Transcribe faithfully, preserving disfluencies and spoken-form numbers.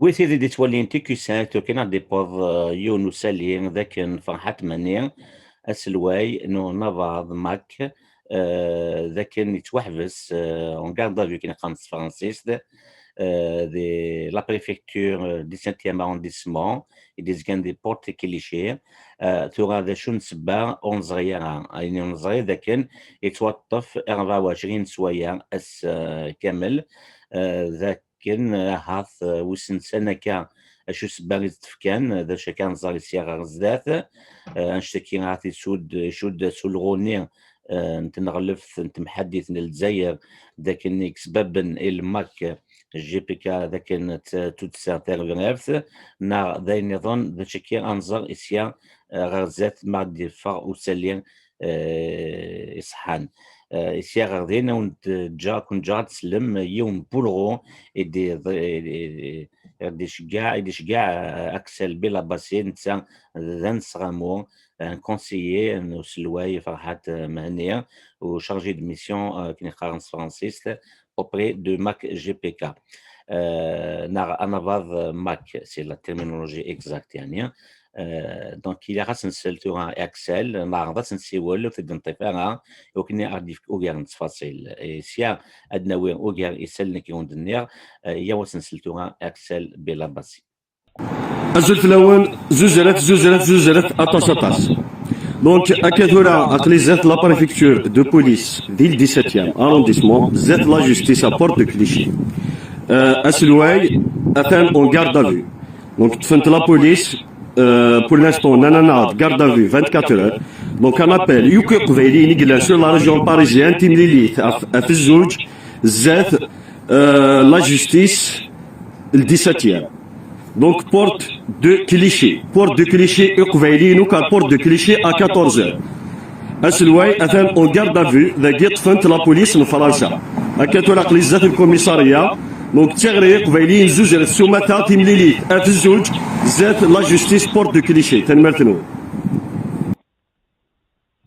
Wi tid i d-ittwalin tikusat, ur kan ad d-iwweḍ, eh, yiwen usali d akken Ferḥat Mhenni, aselway n unabaḍ Mak, eh, d akken yettwaḥbes, eh, en garde à vue, akken qqaren s tefransist, eh, di la préfecture, eh, dix-septième arrondissement, i d-izgan di Porte Clichy. Eh, tura d acu n ssebba ur neẓri ara. Ayen ur neẓri d akken yettwaṭṭef rebɛa u ɛecrin sswayeɛ ass, eh, kamel, eh, d akken akken, eh, ahat, eh, wissen sani akka acu ssebba i d-tefkan, eh, d acu akka nẓer i sya ɣer zdat, eh, annect-agi ahat isudd, icudd s ulɣu-nni, eh, n tneɣleft n temḥaddit n Lezzayer, d akken i yesbaben i lmak G P K d akken t-, tuddsa tarebrabt, neɣ d ayen nniḍen, d acu akka ad nẓer i sya, eh, ɣer zdat ma ɣ-d-yeffeɣ usali, eh, iṣeḥḥan. Eh, sya ɣer din, ad wen-d-ǧǧeɣ, ad ken-ǧǧeɣ ad teslem yiwen n wulɣu i d-, i d-, i d-, i d-iceggeɛ, i d-iceggeɛ, eh, Axel Bilabassi, netta d anesɣamu, un conseiller n uselway Ferḥat, eh, Mhenni, u chargé de mission, eh, akken i qqaren s tefransist, auprès de Mak G P K. Eh, neɣ anabaḍ, eh, Mak, c'est la terminologie exacte, yeɛni. Eh, donc, ilaq ad s-nsel tura i Axel, neɛreḍ ad s-nsiwel, ur t-id-neṭṭif ara, i wakken ad d-yefk ugar n ttfaṣil. Eh, sya ad d-nawi ugar isallen akken i wen-d-nniɣ, eh, yaw ad s-nsel tura i Axel Bilabassi. Azul fell-awen, zuzret, zuzret, zuzret, aṭas, aṭas. Donc, akka tura, aql-i zdat la préfecture de police di le dix-septième arrondissement, zdat la justice à Porte de Clichy. Euh, aselway, atan en garde à vue. Donc, ṭṭfen-t la police, euh, pour l'instant, nanana, garde à vue, vingt-quatre heures. Donc, un appel, yakk iqbayliyen i yellan sur la région parisienne, timlilit, af, af zzuj, zdat, euh, la justice, le dix-septième. Donc, porte de Clichy. Porte de Clichy, iqbayliyen akk ar porte de Clichy à quatorze heures. Aselway, atan en garde à vue, dagi ṭṭfen-t la police n Fransa. Akka tura aql-i zdat le commissariat. Donc, d tiɣri iqbayliyen zuzret s umata, timlilit, af zzuj, zdat la justice, porte de Clichy. Tanemmirt-nwen.